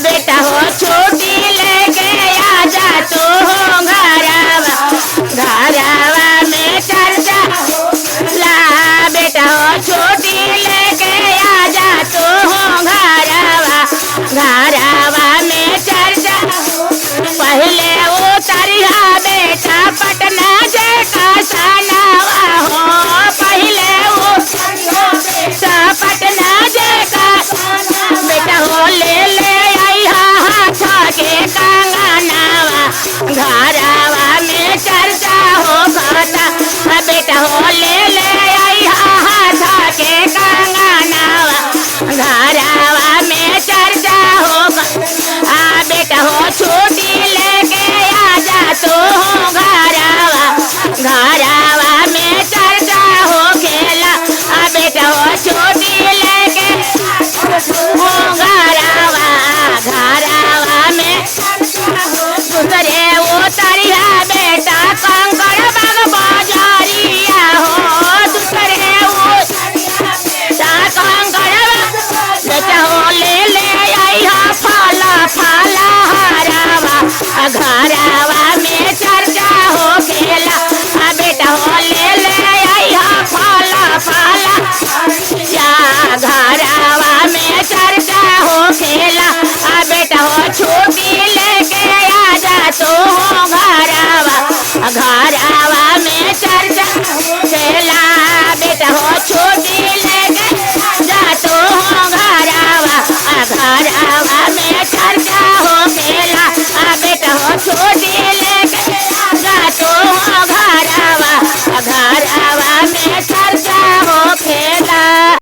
बेटा हो छोटी लेके आजा तू हो घरवा, घरवा में चर्चा ला। बेटा हो छोटी लेके आजा तू हो घरवा, घरवा में चर्चा। पहले उतरिया बेटा पटना जे का सनावा हो, पहले उतरिया पटना जे का बेटा हो ले ले आई हाथ के कंगनावा, घरवा में चर्चा हो खाता। बेटा हो ले ले आई हाथ के कंगनावा, घरवा में चर्चा हो। आ बेटा हो छोटी लेके आजा तू हो घरवा, घरवा में चर्चा हो खेला। आ बेटा हो छोटी लेके हो घरवा, घरवा में दूसरे उतरिया बेटा कंकड़ बाग बाजारिया हो, दूसरे उतरिया कंकड़ बेटा हो ले ले आई हा फाला फाला हरावा, घरवा में चर्चा हो खेला। बेटा हो ले ले आई हा फाला फाला या, घरवा में चर्चा हो खेला। बेटा हो छोड़